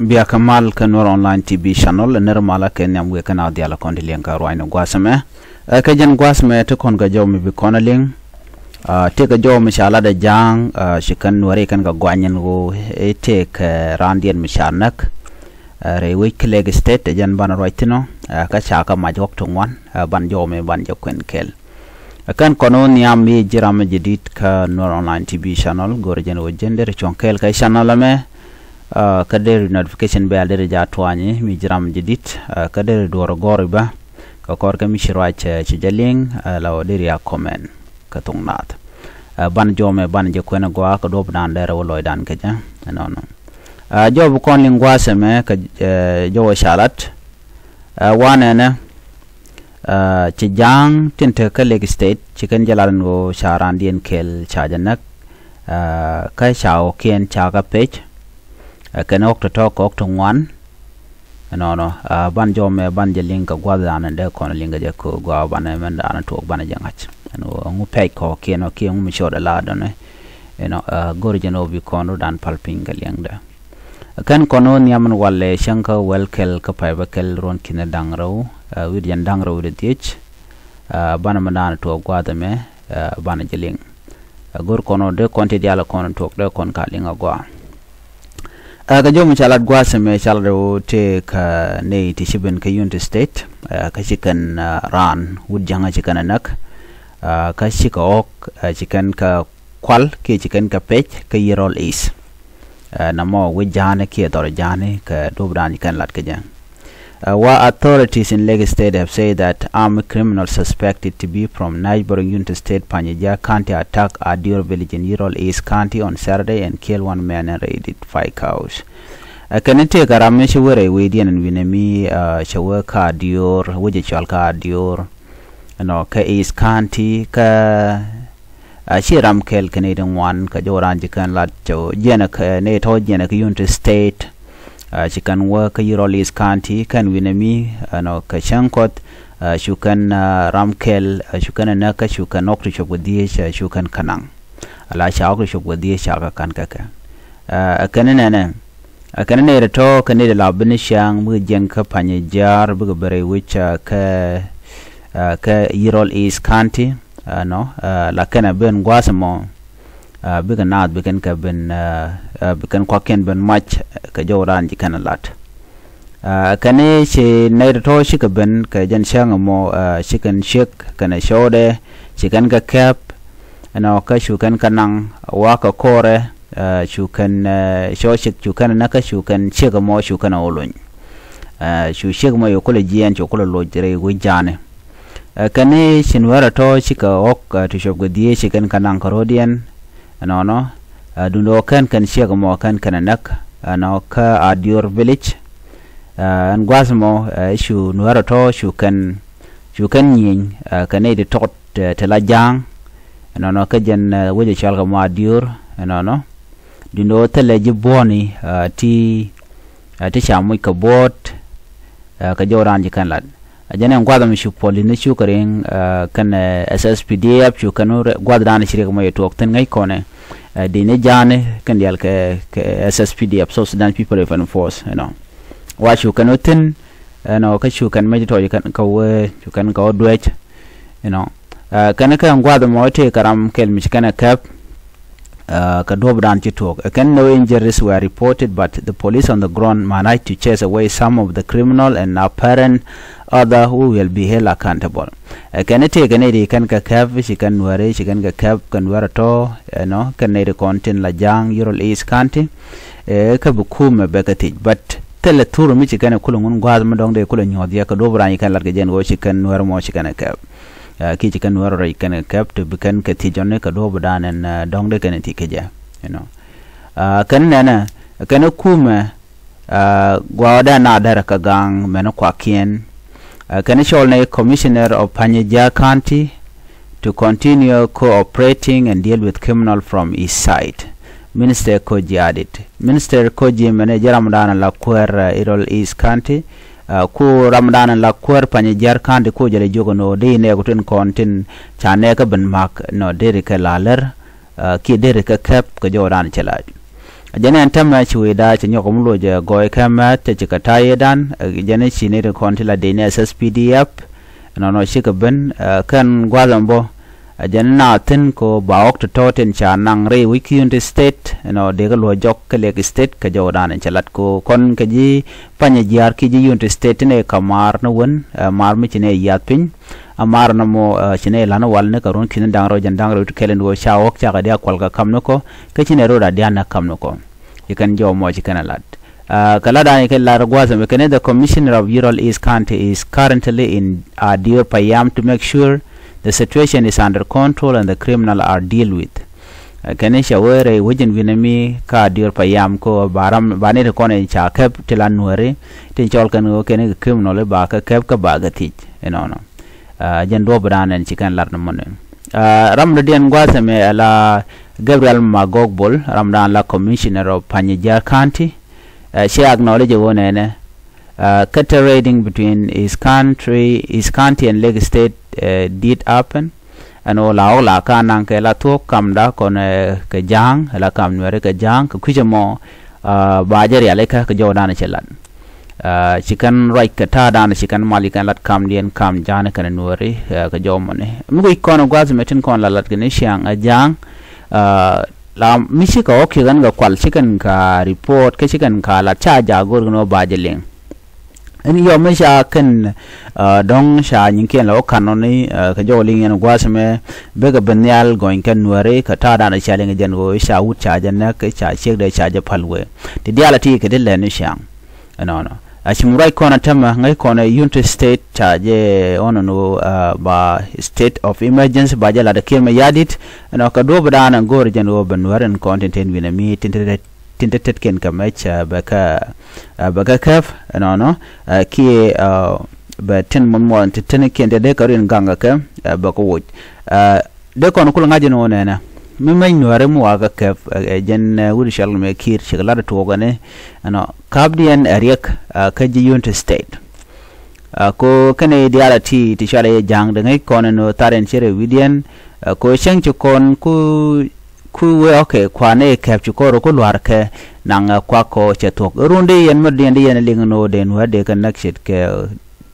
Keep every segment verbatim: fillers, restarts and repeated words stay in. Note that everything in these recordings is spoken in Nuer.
Bia kä mal kä Nuer Online T V channel, ner malä kɛ nhiam wëë kä na dhial kɔn ti liɛŋ kä ruany ni gua̱a̱th ɛmɛ. Ɛ, kä jɛn gua̱a̱th ɛmɛ ti kɔn kɛ jɔw mi bi kɔn a liŋ. Ɛ, ti kɛ jɔw mi ca lat ɛ ja̱a̱ŋ, ɛ, ci kɛn Nuɛri kɛn kɛ guany ɛn ɣöö ɛ tëëk, ɛ, raandiɛn mi ca näk. Ɛ, rɛy wec kä Lake State, ɛ jɛn banɛ ruac thi̱n ɔ, ɛ, kä ca kɛ mac ɣɔk ti ŋuan, ɛ, ban jɔw mi ban jɛ kuɛn kɛl. Ɛ kɛn kɔn wä nhiam mi ji̱ ram mi jɛ di̱t kä Nuer Online T V channel, go̱rɛ jɛn wä jɛn derɛ cuɔ̱ŋ kɛɛl kä channel ɛmɛ. Ɛ, kä derɛ notification bell derɛ ja tuany mi ji̱ ram mi jɛ di̱t, ɛ, kä derɛ duɔr gɔr iba. Kä kɔr kä mi ci ruac, ɛ, ci jɛ liŋ, ɛ, la wä derɛ ya comment kä thuŋ naath. Ɛ, ban jɔmɛ ban jɛ kuɛn gɔaa kä duɔp dan derɛ wä lɔcdan kä jɛ. Ɛnɔnɔ. Ɛ, jɔw bi kɔn liŋ gua̱a̱th ɛmɛ kä, ɛ, jɔw wä ca lat. Ɛ, wanɛ nɛ, ɛ, ci ja̱a̱ŋ tin te kä Lake State, ci kɛn jɛ lat ɛn ɣöö ca raandiɛn kɛl ca jɛ näk. Ɛ, kä ca ɣɔkiɛn ca kä pec. Ɛ, kɛn ɣɔk tɔ̱tɔ̱ kɛ ɣɔk ti ŋuan. Ɛnɔnɔ, ɛ, ban jɔmɛ ban jɛ liŋ kɛ gua̱th dan ɛn dee kɔn liŋ kɛ jɛ kɛ gɔaa banɛ mɛn dan tuɔɔk banɛ jɛ ŋa̱c. Ɛn ɣöö ɛŋu pec kɛ ɣɔkiɛn ɔ kiɛ ɛŋu mi cɔɔdɛ la dɔnɛ. Ɛnɔ, ɛ, go̱r jɛn ɣöö bi kɔn rut dan pal piny kɛ liɛŋdɛ. Kɛn kɔn wä nhiam ɛn walɛ cäŋ kä wäl kɛl kä pay bä kɛl ruɔ̱n ki̱n da̱ŋ rɛw, ɛ, wi̱r jɛn da̱ŋ rɛw wi̱r dhiec. Ɛ, banɛ mi da̱a̱n tuɔɔk gua̱a̱th ɛmɛ, ɛ, banɛ jɛ liŋ. Ɛ, go̱r kɔn wä dee kɔn ti diaal kɔn tuɔɔk dee kɔn ka liŋ agɔaa. Ɛ, kɛ jɔw mi ca lat gua̱a̱th ɛmɛ ca lat wä tëë kä nɛy ti ci ben kä Unity State, ɛ, kä ci kɛn, ɛ, raan wut ja̱ŋä ci kɛn ɛ näk. Ɛ, kä ci kɛ ɣɔk, ɛ, ci kɛn kɛ kual kiɛ ci kɛn kɛ pec kä Yirol East. Ɛ, namɔ wi̱c ja̱a̱ni kiɛ dhɔr ja̱a̱ni kɛ duɔp dan ci kɛn lat kä jɛ. Ɛ, wa authorities in Lake State have said that armed criminals suspected to be from neighboring Unity State Panyijiar County attack Adior village in Yirol East County on Saturday and kill one man and raided five cows. Ɛ, kɛn i̱ tëëkɛ ram mi ci wä rɛy wecdiɛn ɛn wi̱nɛ mi, ɛ, cɛ wä kä Adior, wec ɛ cɔal kä Adior. Ɛnɔ, kä East County, kä, ɛ, ci ram kɛl kɛ nɛy ti ŋuan, kɛ jɔw raan ci kɛn lat cɛ wä jiɛnɛ kɛ nɛy tɔ̱ jiɛnɛ kɛ Unity State. Ɛ, ci kɛn wä kä Yirol East County, kɛn wi̱nɛ mi, ɛnɔ, kɛ cäŋ kuɔth, ɛ, cu kɛn, ɛ, ram kɛl, ɛ, cu kɛn ɛ näk kä cu kɛn ɣɔk ti cuɔp kɛ dhieec, ɛ, cu kɛn kɛ naŋ. Ala ca ɣɔk ti cuɔp kɛ dhieec ca kɛ ka̱n kɛ kɛ. Ɛ, ɛ kɛn nɛnɛ. Ɛ kɛn nɛy ti tɔ̱ kɛ nɛy ti la ben cäŋ bikɛ jiɛn kä Panyijiar bikɛ ben rɛy wec, ɛ, kä, ɛ, kä Yirol East County, ɛ, nɔ, ɛ, la kɛn ɛ ben gua̱a̱th ɛmɔ, ɛ, bikɛ naath bikɛn kɛ ben, ɛ, ɛ, bikɛn kuakiɛn ben mac, ɛ, kɛ jɔw raan ci kɛn ɛ lat. Ɛ, kɛn i̱ ci nɛy ti tɔ̱ cikɛ ben kɛ jɛn cäŋ ɛmɔ, ɛ, ci kɛn ciek kɛnɛ cɔwdɛ ci kɛn kɛ kɛp, ɛnɔ, kä cu kɛn kɛ naŋ wakɛ kɔrɛ, ɛ, cu kɛn, ɛ, cɔw ciek cu kɛn ɛ näk kä cu kɛn ciek ɛmɔ cu kɛn ɛ wä lony. Ɛ, cu ciek ɛmɔ cu kulɛ jiɛɛn cu kulɛ loc rɛy wec ja̱a̱ni. Ɛ, kɛn i̱ ci Nuɛrɛ tɔ̱ cikɛ ɣɔk, ɛ, ti cuɔp kɛ dhieec ci kɛn kɛ naŋ kɛ ro̱diɛn. Ɛnɔnɔ, ɛ, duundɛ ɣöö kɛn kɛn ciek ɛmɔ kɛn kɛn ɛ näk, ɛnɔ, kä Adior village. Ɛ, ɛn gua̱a̱th ɛmɔ, ɛ, cu Nuɛrɛ tɔ̱ cu kɛn, cu kɛn nyieny, ɛ, kɛ nɛy ti tɔt, ɛ, ti la ja̱a̱ŋ. Ɛnɔnɔ kä jɛn, ɛ, wec ɛ cɔal kɛ mɔ Adior, ɛnɔnɔ. Duundɛ ɣöö thilɛ ji̱ buɔ̱ɔ̱ni, ɛ, ti, ɛ, ti ca moc kɛ buɔ̱ɔ̱t, ɛ, kɛ jɔw raan ci kɛn lat. Ɛ, jɛn ɛn gua̱th ɛmɔ cu puɔl li̱th ni cukɛ riŋ, ɛ, kɛn, ɛ, S S P D F cu kɛn wä rɛ-, gua̱th dan ci riɛk mɔ yɛ tuɔɔk thi̱n ŋäc kɔnɛ, ɛ, di̱n ni ja̱a̱ni kɛn diaal kɛ, kɛ S S P D F, South Sudan People Defense Force, you know. Wa cu kɛn wä thi̱n, you know, kä cu kɛn mec tɔc kɛn kɛ wee, cu kɛn kɛ wä duec, you know. Ɛ, kɛn kɛ gua̱th ɛmɔ tëë kɛ ram kɛl mi ci kɛn ɛ kɛp, ɛ, kɛ duɔ̱p dan ci tuɔɔk. Ɛ, kɛn no injuries were reported, but the police on the ground managed to chase away some of the criminal and apparent other who will be held accountable. Ɛ, kɛn tëë kɛ nɛy ti kɛn kɛ kɛp, ci kɛn Nuɛri, ci kɛn kɛ kɛp, kɛn Nuɛrɛ tɔ̱, you know, kɛn nɛy ti kɔn tin la ja̱a̱ŋ Yirol East County. Ɛ, kä bi kumɛ bɛ kɛ thiec, but thilɛ thur mi ci kɛn ɛ kulɛ ŋun gua̱a̱th mi dɔ̱ŋ dee kulɛ nyuɔ̱th yɛ kɛ duɔ̱p rany kɛn lat kɛ jɛn ɣöö ci kɛn Nuɛr mɔ ci kɛn ɛ kɛp. Ɛ, kiɛ ci kɛn Nuɛr rɛy kɛn ɛ kɛp ti bi kɛn kɛ thiec jɔni kɛ duɔ̱ɔ̱p dan ɛn, ɛ, dɔ̱ŋ dee kɛn ɛ thiec kɛ jɛ, you know. Ɛ, kɛn nɛnɛ, kɛn kumɛ, ɛ, gua̱a̱th dan na dɛrɛ kɛ gaŋ mɛn kuakiɛn. Ɛ, kɛn cɔl ni Commissioner of Panyijiar County to continue cooperating and deal with criminal from his side, Minister Koji added. Minister Koji mɛn ɛ jɛ ram dan la kuäär, ɛ, Yirol East County, ɛ, ku ram dan la kuäär Panyijiar County ku jɛ lɛ jiök nɔ dee nɛɛk tin kɔn tin ca nɛɛk kä ben mak nɔ deri kɛ la lär, ɛ, kiɛ deri kɛ kɛp kɛ jɔw dan cɛ lac. Jɛn ɛn tämɛ ci wecda ci nyɔk mi loc ɛ gɔɔy kɛ mɛth cɛ ci kɛ ta̱yɛ dan. Jɛn ci ni ri kɔn ti la dec ni S S P D F. Nɔnɔ cikɛ ben kɛn gua̱th ɛn bɔ. Jɛn na thin ko ba ɣɔk ti tɔ̱ tin ca naŋ rɛy wi̱c ki Unity State. Nɔ dee kɛ luɔ jɔk kɛ lek state kɛ jɔw dan in cɛ lat ko kɔn kɛ ji̱ panyɛ jiaar ki ji̱ Unity State tin ɛ ka maar ni wen maar mi ci ni ɛ yiath piny. A mar nɔmɔ ci nɛ ilan wal ni kɛ run ki̱n da̱ŋ rɛw jɛn da̱ŋ rɛw ti kɛl in ɣöö ca ɣɔk cakɛ diaal kual kɛ kam ni kɔ kä ci nɛ rot a diaal nɛ kam ni kɔ. Ci kɛn jɔw mɔ ci kɛn a lat kɛ lat ani kɛ lar gua̱th ɛmɛ kɛn ni the commissioner of Ural East County is currently in Adior Payam to make sure the situation is under control and the criminal are deal with. Kɛn ni cɛ wee rɛy wecin wi̱nɛ mi ka Adior Payam ko ba ram ba ni ti kɔn in ca kɛp ti la nuɛri tin cɔl kɛn ɣöö kɛn ni kɛ criminal ba kɛ kɛp kɛ ba kɛ thiec inɔnɔ. Jɛn duɔ̱p dan ɛn ci kɛn lar ni mɔni. Ram dɔ̱diɛn gua̱a̱th ɛmɛ ɛ la Gabriel Magog Bol, ram dan la commissioner of Panyijiar County. Cɛ acknowledge ɣöö nɛnɛ kä te raiding between his country, his county and Lake State did happen. Ɛn ɣöö la ɣɔk la ka naŋ kɛ la thuɔ̱k kamda kɔn kɛ ja̱a̱ŋ la kam nuɛri kɛ ja̱a̱ŋ kɛ kui̱cä mɔ. Ba jɛ rialikä kɛ jɔwdan cɛ lat. Ci kɛn ruac kɛ ta̱a̱dan ci kɛn mal ci kɛn lat kamdiɛn kam ja̱a̱ni kɛn nuɔri kɛ jɔw mɔni mi guic kɔn gua̱th mɛ tin kɔn la lat kɛ ni ciaŋ a ja̱a̱ŋ. La mi ci kɛ ɣɔk ci kɛn kɛ kual ci kɛn ka report kä ci kɛn ka lat ca ja̱a̱ go̱r kɛn ɣöö ba jɛ liŋ. Ɛn yɔm mi ca kɛn dɔ̱ŋ ca nyiŋkiɛn la wä ka̱n nɔni kɛ jɔw liŋ yɛn gua̱th mɛ. Bekɛ ben nhial gɔny kɛn nuɛri kɛ ta̱a̱dan ca liŋ jɛn ɣöö ca wut ca jɛ nɛk ca ciek dee ca jɛ päl wee ti diaal a ti kɛ ti lɛn ni ciaŋ. Ɛnɔnɔ a ci mi ruac kɔn a tämɛ ŋäc kɔn ɛ Unity State ca jɛ ɣɔn ɛn ɣöö ba state of emergency ba jɛ lat ɛ Kiir Mayardit. Ɛnɔ kɛ duɔ̱p dan ɛn go̱o̱r jɛn ɣöö bɛ nuɛr ɛn kɔn tin ten wi̱nɛ mi tin te tin te tetkiɛn kɛ mɛc bɛ kɛ bɛ kɛ kɛp ɛnɔnɔ. Kiɛ bɛ tin muɔn muɔn ti tenikiɛn te dee kɛ rin gaŋ kɛ kɛ bɛ kɛ woc. Dee kɔn kul ŋa̱c ɛn ɣöö nɛnɛ mi mec nuääri mi wakä kɛp ɛ jɛn wut cɔl mɛ Kiir cɛ kɛ lat tuɔɔk ɛni ɛnɔ kapdiɛn ɛ riɛk kä ji̱ Unity State. Ko kɛnɛ diaal a ti ti cɔal ɛ ja̱a̱ŋ dee ŋäc kɔn ɛn ɣöö thar ɛn ci rɛ wi̱diɛn. Ko cäŋ ci kɔn ku ku wee ɔkɛ kuanɛ kɛp ci kɔn rɔ ku lua̱r kɛ naŋ kuak kɔ cɛ thuɔ̱k run dee yɛn mɛ diɛn dee yɛn liŋ ɛn ɣöö dee nuäär dee kɛ näk ce̱tkɛ.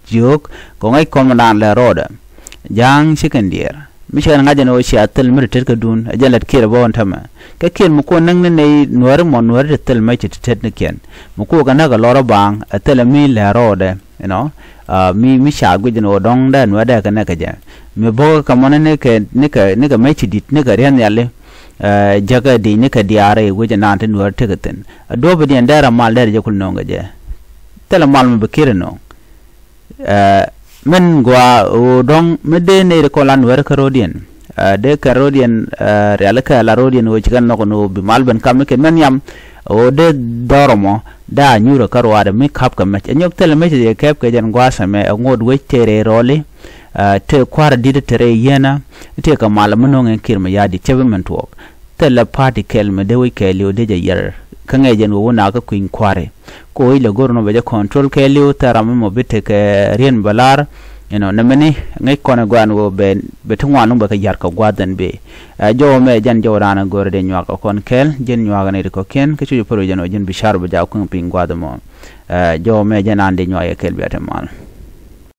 Jiök kɛ ŋäc kɔn mi naan lɛ rɔɔdɛ. Ja̱a̱ŋ ci kɛn diɛɛr mi ci kɛn ŋa̱c ɛn ɣöö cia thil mi ti tet kädun ɛ jɛn lät Kiir ɛ bä ɣän tämɛ. Kä Kiir mi kuɔ näk ni nɛy nuääri mɔ nuääri ti thil mɛ ci ti tet ni kiɛn mi kuɔ kɛ näk ɛ lɔr ɛ baaŋ ɛ thilɛ mi lɛ rɔɔdɛ. Inɔ mi mi ca guic ɛn ɣöö dɔ̱ŋ dee nuääri dee kɛ näk kɛ jɛ mi bo̱kɛ kɛ mɔni ni kɛ ni kɛ ni kɛ mɛ ci di̱t ni kɛ ria̱th nhiali. Jäkä di̱c ni kɛ diaar ɛ wec ɛnan ti nuääri tekɛ thi̱n. Ɛ duɔ̱p diɛn dee rɛ mal dee rɛ jɛ kul no̱o̱ŋ kɛ jɛ. Thilɛ mal mi bi Kiir ɛ no̱o̱ŋ. Min gɔaa ɣöö dɔ̱ŋ mi dee nɛy ri kɔn la nuɛ̈ri kä ro̱diɛn. Dee kɛn ro̱diɛn rialikä la ro̱diɛn ɣöö ci kɛn nhɔk ni ɣöö bi mal ben kap ni kɛn mɛn nhiam. Ɣöö dee dhɔr ɛmɔ dee a nyuurä kä ruaadɛ mi ka̱pkɛ mɛc ɛ nyɔk thilɛ mɛc ɛ kɛp kɛ jɛn gua̱a̱th ɛmɛ ɛ ŋot wec tëë rɛy rɔɔli. Tëë kua̱r di̱t tëë rɛy yieenä. Tëë kɛ mal mi no̱o̱ŋ ɛn Kiir Mayardit cɛ bi min tuɔɔk. Thilɛ party kɛl mi dee wec kɛɛliw dee jɛ yɛr kä ŋɛc jɛn ɣöö wä nakä kui̱ny kua̱ri. Ko i̱ lɛ go̱r nɔ bɛ jɛ control kɛɛliw thil ram mi mɔ bi tekɛ ri̱en bɛ lar. Inɔ nɛ mini ŋäc kɔn ɛ gɔaa ɛn ɣöö bɛ bɛ ti ŋuan nuŋ bɛ kɛ ya̱r kɛ gua̱a̱th ɛn bëë. Ɛ jɔw mɛ jɛn jɔw raan ɛ go̱r ɛ dee nyuak ɛ kɔn kɛɛl jɛn nyuak ɛ nɛy ti kɔ̱kiɛn kä cuc ɛ pär wi̱c jɛn ɣöö jɛn bi ca̱r bɛ jaak kui̱ny piny gua̱a̱th ɛmɔ. Ɛ jɔw mɛ jɛn raan dee nyuak ɛ kɛɛl bia te mal.